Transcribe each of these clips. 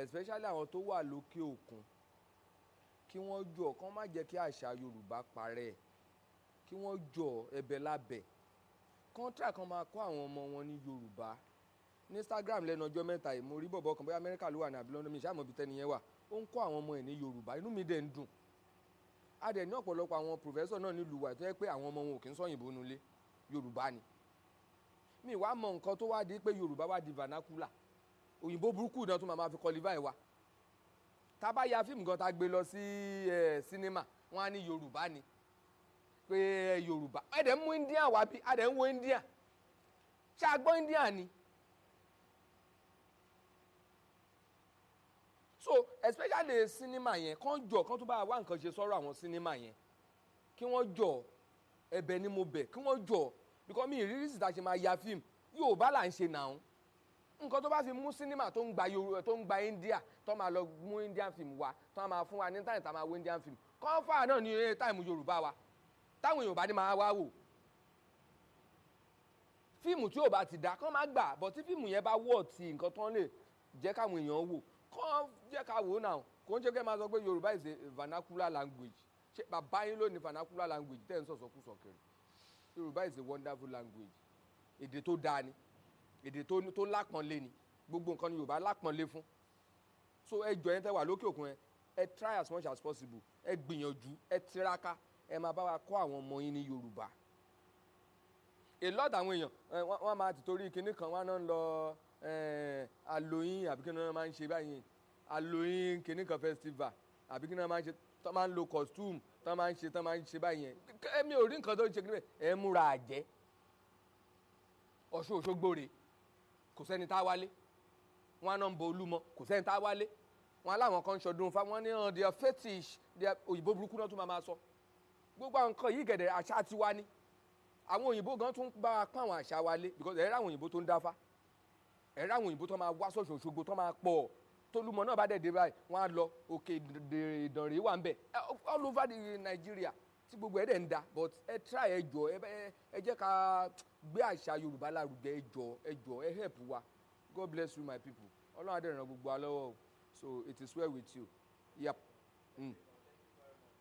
Especially àwọn tó wà lókè òkun, kí wọ́n jọ kán má jẹ́ kí àṣà Yorùbá parẹ́, kí wọ́n jọ ẹ̀bẹ̀ lábẹ́ kọ́ńtrà kan máa kọ́ àwọn ọmọ wọn ní Yorùbá. Ní Instagram lẹ́nu ọjọ́ mẹ́ta yìí, mo rí bọ̀bọ̀ kan, bóyá Amẹ́ríkà ló wà ní àbí London, mi ṣáà mọ̀ ibi tẹ́ni yẹn wà, ó ń kọ́ àwọn ọmọ ẹ̀ ní Yorùbá. Inú mi dẹ̀ ń dùn. A dẹ̀ ní ọ̀pọ̀lọpọ̀ àwọn professor náà nílùú wa tó yẹ pé àwọn ọmọ wọn ò kí ń sọ̀yìnbó nulẹ̀, Yorùbá ni. Mi wá mọ nǹkan tó wá di pé Yorùbá wá di vernacular, òyìnbó burúkú náà tún máa fi qualify wa. Tá bá ya fíìmù gan, tá gbé lọ sí sinimá, wọn á ní Yorùbá ni, pé Yorùbá. Ẹ dẹ̀ ń mú India wá bí, a dẹ̀ ń wo India, ṣé a gbọ́ India ni? So especially sinimá yẹn, kán jọ kán tún bá wá nǹkan ṣe sọ́rọ̀ àwọn sinimá yẹn, kí wọ́n jọ, ẹ̀bẹ̀ ni mo bẹ̀, kí wọ́n jọ, because mi ìrírí sì ta ṣe máa ya fíìmù, Yorùbá là ń ṣe nàá. Nǹkan tó bá fi mú sinimá tó ń gba Yorùbá, tó ń gba India, tó máa lọ mú Indian film wá, tó máa fún wa ní time tá máa wo Indian film, kọ́ńfà náà ní time Yorùbá wa táwọn Yorùbá ní máa wá wò. Fíìmù tí ò bá ti dá, kán má gbà bọ̀. Tí fíìmù yẹn bá wọ̀, tí nǹkan tó ń lè jẹ́ káwọn èèyàn wò, kán jẹ́ ká wò ó náà. Kò ń ṣe kẹ́ máa sọ pé Yorùbá is a vernacular language. Ṣé bàbá yín ló ní vernacular language tẹ́ ń sọ̀sọ̀kúsọ kiri? Yorùbá is a wonderful language. Èdè tó dáa ni, èdè tó lápọ̀nlé ni. Gbogbo nǹkan ni Yorùbá lápọ̀nlé fún. So ẹ jọ̀ọ́, yẹn tẹ́ wà lókè òkun, ẹ try as much as possible, ẹ gbìyànjú, ẹ tiraka, ẹ máa bá wa kọ́ àwọn ọmọ yín ní Yorùbá. A lot àwọn èèyàn, wọ́n máa ti torí kinní kan, wọ́n náà ń lọ Halloween àbí kí ni wọ́n máa ń ṣe báyìí, Halloween kinní kan festival àbí kí ni wọ́n máa ń ṣe, tó máa ń lo costume, tó máa ń ṣe báyìí yẹn. Èmi ò rí nǹkan tó ń ṣe kíni bẹ́ẹ̀. Ẹ múra àjẹ́ Ọ̀ṣun Òṣogbo rè, kò sẹ́ni tá a wálé. Wọn náà ń bọ Olúmọ, kò sẹ́ni tá a wálé. Wọn aláwọn kan ń ṣọdún fa wọn ní their fetish, their òyìnbó burúkú náà tún máa sọ. Gbogbo àwọn nǹkan yìí gẹ̀dẹ̀, àṣà tiwa ni. Àwọn òyìnbó gan tún bá wa pọ́n àwọn àṣà wa lé, because ẹ̀rọ àwọn òyìnbó tó ń dáfá, ẹ̀rọ àwọn òyìnbó tó máa wá sọ̀ṣọ̀ Òṣogbo, tó máa pọ̀. Tólúmọ náà bá dẹ̀ dé báyìí, wọ́n á lọ òkè Ìdànrè wà ń bẹ̀, all over the Nigeria, tí gbogbo ẹ̀ dẹ̀ ń da. But ẹ try, ẹ jọ, ẹ jẹ́ ká gbé àṣà Yorùbá lárugẹ. Ẹ jọ, ẹ jọ, ẹ help wa. God bless you, my people. Ọlọ́run á dẹ̀ ràn gbogbo wa lọ́wọ́ o. So it is well with you. Yep.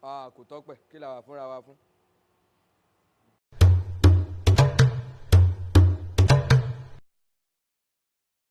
Ah, kò tọ́pẹ́. Kí la wà fúnra wa fún?